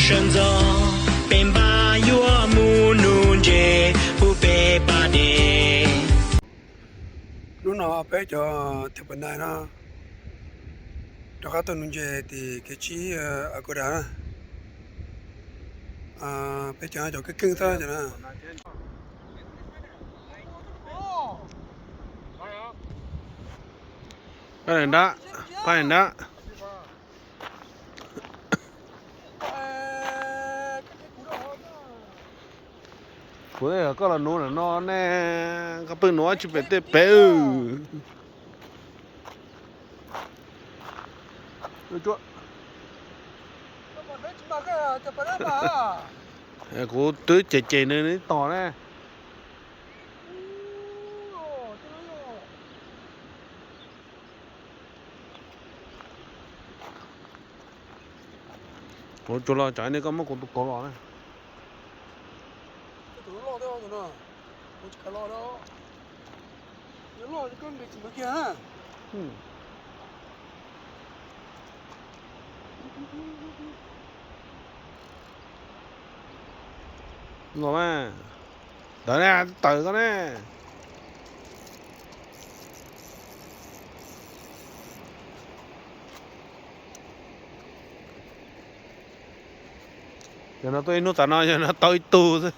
Sawv ntxov peb npaj yuav mus nuv ntses pub peb pab dej. Hnub no peb cov thwj pam nais no rov qab tuaj nuv ntses tim kev tsib Agoda na. Peb cov cov keej keej xwb na. Pab nrab, pab nrab. Kuv koj los nuv ntawm no ne, koj pheej nuv ob tsi pem tej pem. Kuv twb cem cem nws ib tog ne. Kuv tsuas los tsam nej koj muab kuv tus kauv los na. Los mas, ntawd ne, tawm koj ne. Yog no tuaj ib hnub tas no yog no tau ib tug xwb.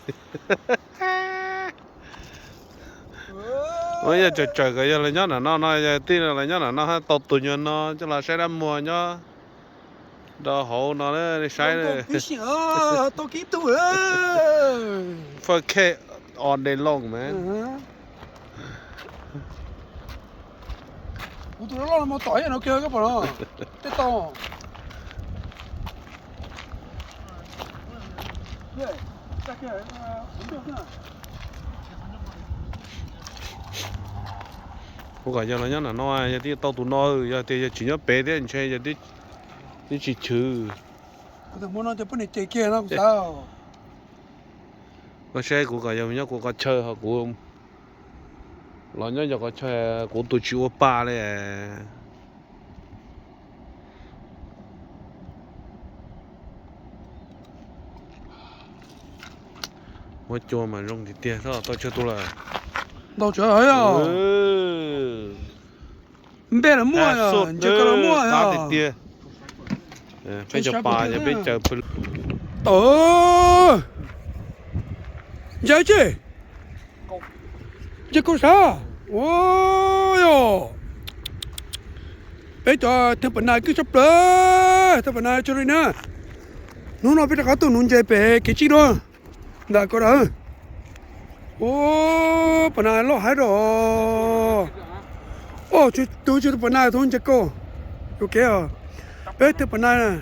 Yog tsawm tsawm kom yog lawv nyob nram no no, yog tij lawv nyob nram no hab tau tus nyuag no coj los saib dab muag nyob rau hauv no saib. Faj khe all day long, man. Kuv tus loj loj no mus tom ib yam no kiag koj pom no. Tej tau. Kuv kom yog los nyob nram no, yog twb tau tus no, yog tias yog tsis nyob pem thiab ntshe yog twb tsis chwv. Kuv tus muab no ces poj niam ces kiag no kuv xav. Koj saib kuv kom yog nyob kuv qhov chaw ho kuv los nyob yog qhov chaw kuv tus tsis ua pa li. Muab cua mas zoo tiag tiag, tau tsawg tus lawm? Ntau tsawg yog. Npe los muaj, ntses ko los muaj tiag tiag. Peb cov pas peb caw pw. Tau, ntsia tsi, ntsia kaus sav. Ua yog peb cov thwj pam nais kwj tshaj plaws, thwj pam nais tso li na. Hnub no peb rov qab tuaj nuv ntses pem kev tsib dua ntawm ko dawm. Ua, pam nais loj haib rau. Ua, tus tsis tus pam nais tus ntses kaus. Ua ke, peb thwj pam nais.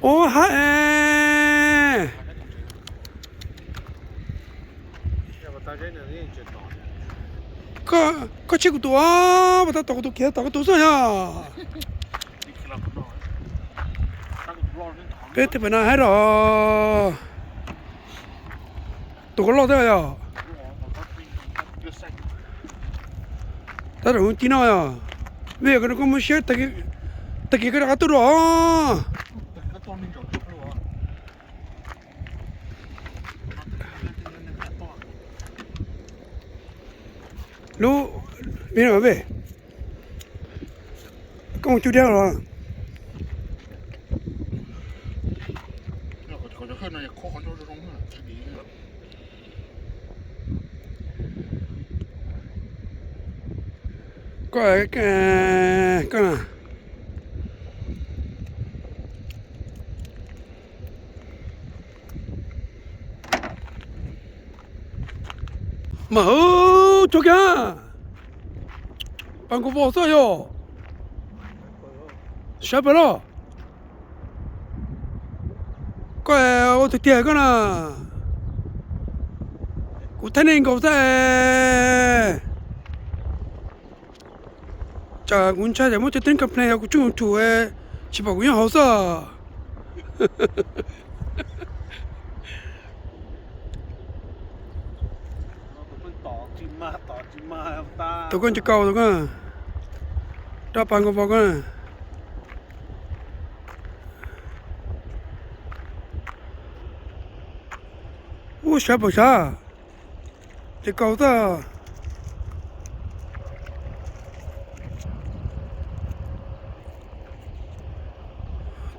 Ua, haib es. Koj tseb kuv tus, pas tas tom kuv tus kiag tom koj tus xwb yog. Peb thwj pam nais haib rau. Tus ko loj thiab yog. Tab tom ci no yog. Vim yog koj muaj siab, tag kis koj rov qab tuaj dua. Lub, koj mus cug diab los? Koj, koj mas, tso kiag, pas nkaus vos xwb yog. Sawv pawg loj. Koj ua tiag tiag koj na. Kuv thaij nej nkaus xwb. Tsam kuv ntshai tsam muaj cov teeb complain yog kuv tsuj tshum, tsis pom kuv nyob hauv xwb. Tus koj ntsis kaus tus koj, rau pas nkaus vos koj. Ub, sawv pom sawv, ces kaus xwb.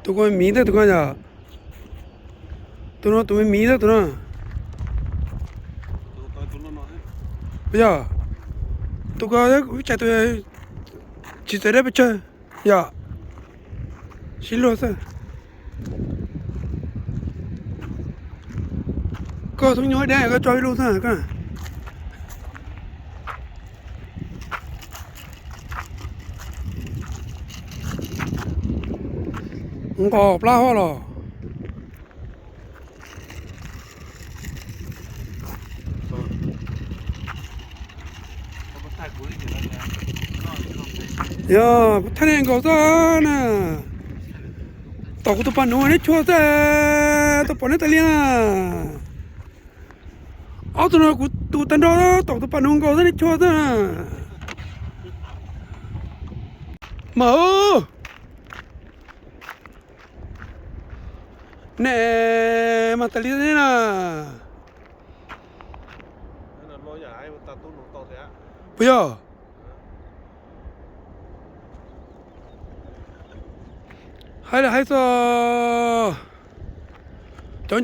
Tus ko miv ntag tus ko yom. Tus no tus me miv ntag tus no. Yog, tus ko ib tsam tus tsis txawm dab pes tsawg. Yog, sib luag xwb. Koj thoob nyuag dab koj tso ib lub xwb. Nqos plab huab los. Yog, thaij nej nkaus xwb na. Tom kuv tus pas nuv neb chua xwb, tau pom neb tas li na. Ob tug no kuv tus tag nrho tom tus pas nuv nkaus xwb, neb chua xwb na. Mas, nej mas tas li na. Puas yog? Hais los hais xwb, cov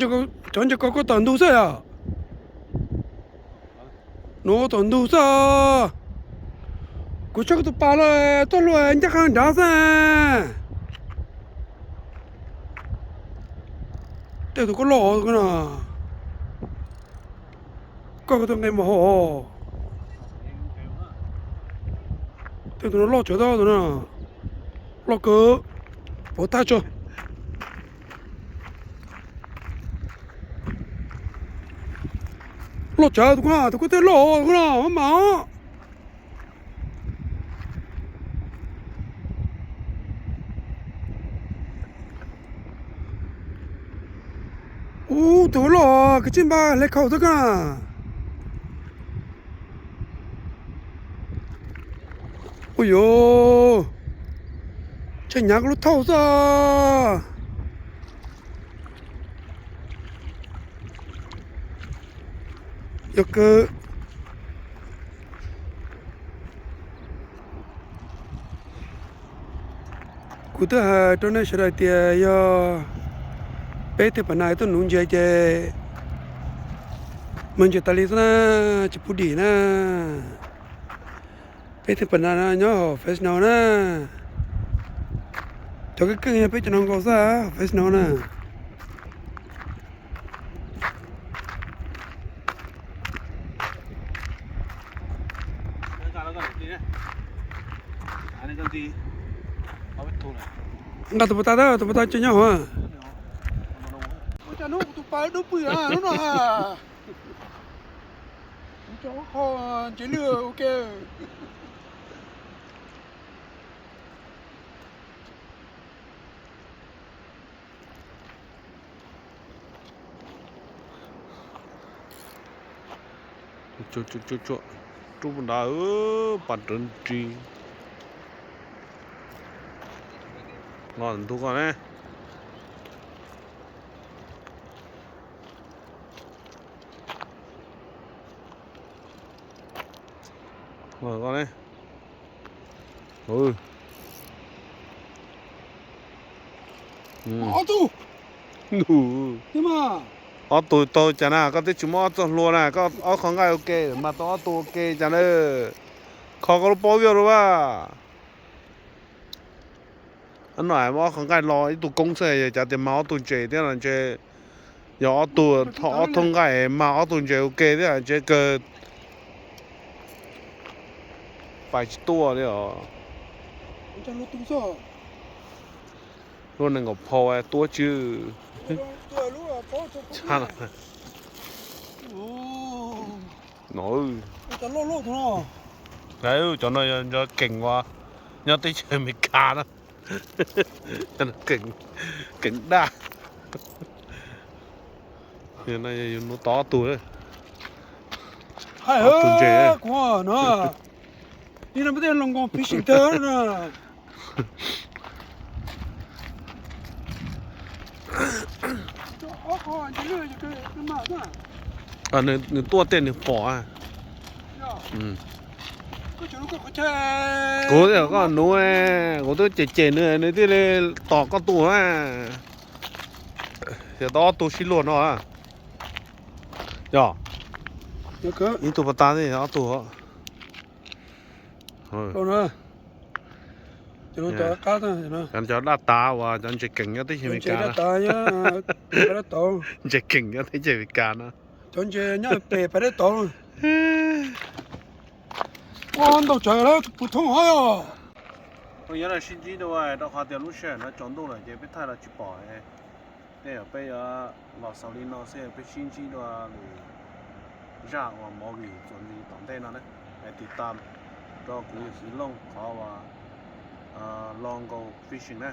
ntses ko koj tom ntug xwb yom? Nuav tom ntug xwb. Kuv tshaj koj tus pas los txoj hlua ncaj qha nrad xwb. Tej tus koj loj no, koj tus nqe mos hos. Tej tus no loj tsawv tus no, loj kawg, puv tag tso. Loj tsawv tus ko, tus ko tej loj tus ko no mas. Ub, tus loj kwv tij npaj hle khaus xwb koj. Ua yuav, tsheej hnyav koj lub thauj xwb. Yog kawg. Kuv twb hais rau nej sawv daws tias yog peb tug pas nas tuaj nuv ntses ces muag ntses tas li xwb na, tsis pub dim na. Peb tug pas nas no nyob hauv Fresno na. Cov keej keej yog peb cov no nkaus xwb hauv Fresno na. Nqa tus puas tas, tus puas tas tsis nyob hauv. Ua cas hnub kuv tus pas dub pwg lub no ha. Kuv cov qho ntses lwj ua ke. Rub nrad, pas rawv ris. Los ntug koj ne. Los koj ne. Ob tug taug cas na, koj twb tsis muab ob txoj hlua na, koj ob qho nqaij ua ke mas tau ob tug ua ke cas na. Kho koj lub pob viaj rau vas. No ob qho nqaij los ib tug koob xwb, yog cas tias mag ob tug ntses thiab no ntshe, yog ob tug, ob tug nqaij mag ob tug ntses ua ke thiab ntshe kawg. Pais tsis tuaj li os. Lub nees nkaum phau tuab tswb. No, cov no yog keem uas nyob teb chaws Amelikas na. Keem daj. Yus nuv tau ob tug, ob tug ntses. Li no peb tej loo nkoos fishing tag na. Ob qho ntses lwj, Nws tuaj tej nws pom. Kuv, koj nuv, kuv twb cem cem nws, nws thiaj li tom koj tus. Yog tau ob tug sib luag no. Yog ib tug pas tas thiab ob tug. Cov daj tav uas cov ntses keem nyob teb chaws Amelikas. Ntses keem nyob teb chaws Amelikas no. Cov ntses nyob pem pas dej tod. Ua ntau tsawg lawm puas thoob hov os. Nyob no sib ntsib dua rau qhov tias lub sij hawm no tsaus ntuj lawm ces peb thaij los tsis pom. Tej zaum peb yuav los xaus li no xwb, peb sib ntsib dua lwm zaj uas movie txuas ntxiv tom ntej no na. Tiv tam rau kuv yawm txiv Looj qhov uas Long Go Fishing na.